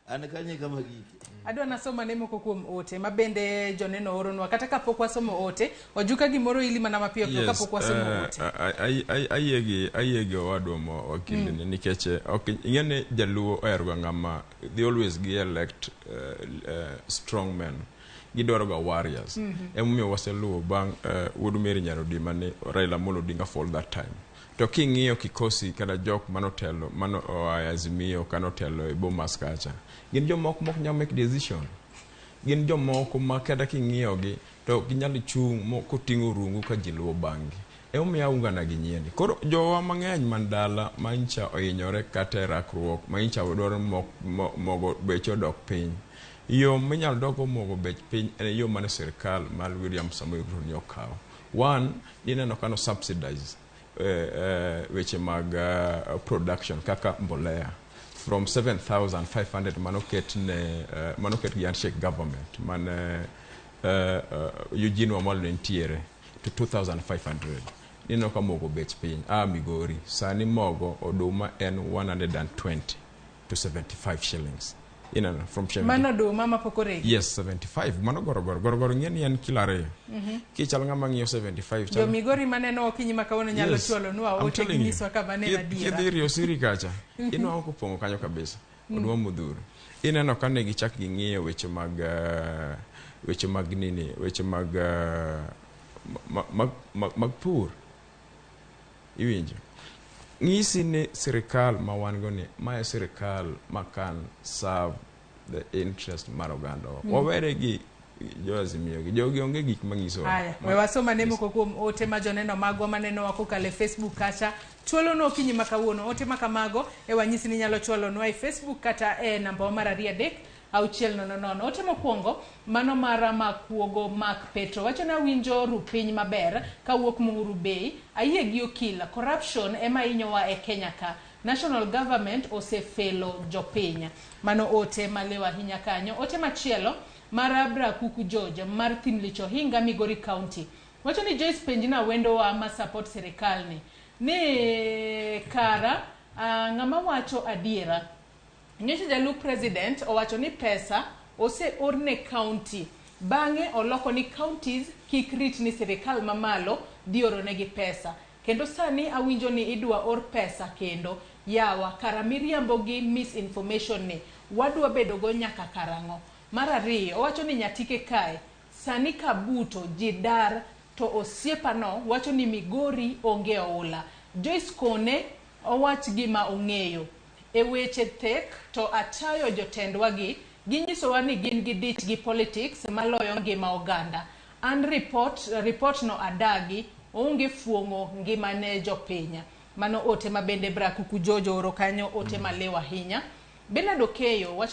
An kanye kama gike. Adwa nasoma ne moko kuom ote ma bende joneno oronwa kata kapok wasomo ote. Ojuka gimoro ili mana mapiyo piyo kapok wasomo ote. Ayie gi owadwa ma wakili ni nikech ok ing'e ni jaluo ohero ga ng'ama they always gi elect strong men, gidwaro ga warriors. Emomiyo waseluwo bang' wuod Mary Nyarodima ni Raila Amolo Odinga for all that time. To king'iyo kikosi kata jok manotelo mano oa e Azimio kanotelo e Bomas kacha, gin jomoko mok nyal make decision, gin jomoko ma kata king'iyogi to ok ginyal chung' koting'o rungu ka ji luwo bang'gi. Emomiyo aungana gi nyieni. Koro jowa mang'eny man dala ma ncha ohinyore kata e rakruok ma ncha dwaro mogo beche odok piny, yo minyalo dokgo mogo bech piny en yo mane sirikal mar William Samoei Ruto ni okawo. One, ineno ka no subsidize weche mag production kaka mbolea from 7500 manoket ne manoket gi handshake government mane Eugene Wamalwa ne nitiere to 2500. Ineno ka mogo bech piny a Migori sani mogo oduma en 120 to 75 shillings, ineno, from 70. Mano oduma mapok oregi. Yes, 75 mano gorogoro. Gorogoro ing'e ni en kilo 2. Kichal ng'ama ng'iyo 75 Jo Migori maneno okinyi ma kawuono nyalo chwalonwa ote ginyiswa kama ne en adiera. Kidhi Riosiri kacha, inwang'o kopong'o kanyo kabisa oduma modhuro. Ineno ka ne gichak ging'iyo weche mag nini, weche mag pur. Iwinjo ng'isi ni sirikal ma wan go ni ma e sirikal ma can serve the interest mar oganda wa. Wawere gi jo Azimio gi jogi, onge gik manyiso. Haya, we wasom ane moko kuom ote ma joneno magwa manenowa kokalo e Facebook kacha. Chwalonwa okinyi ma kawuono. Ote ma kamago e wanyisi ni nyalo chwalonwa e Facebook kata e namba wa mar 23600. Ote mokwongo mano mara Makuogo Mark Petro wacho ni awinjo rupiny maber kawuok Muhuru Bay. Ayie gi okil, corruption ema hinyowa e Kenya ka. National government osefelo jopiny. Mano ote maliw ahinya kanyo. Ote machielo mar Abra Kuku George mar Thimlich Ohinga, Migori County. Wacho ni Joyce penjna wendowa ma support sirikal ni kara ng'ama wacho adiera. Nyocha jalup president owacho ni pesa oseor ne county. Bang'e oloko ni counties kik rit ni sirikal mamalo dhi oronegi pesa. Kendo sani awinjo ni idwa or pesa kendo. Yawa, kara miriambo gi misinformation ni wadwa bedogo nyaka karang'o? Mar ariyo, owacho ni Nyatike kae, sani kabuto ji dar to osiepano wacho ni Migori onge oula. Joyce kone owach gima ong'eyo. E weche thek to achayo jotendwa gi, ginyisowa ni gin gidich gi politics maloyo ngima oganda. An report no adagi, onge fuong'o ngima ne jopiny. Mano ote ma bende Brakuku Jojo oro kanyo, ote maliw ahinya. Bernard Okeyo wacho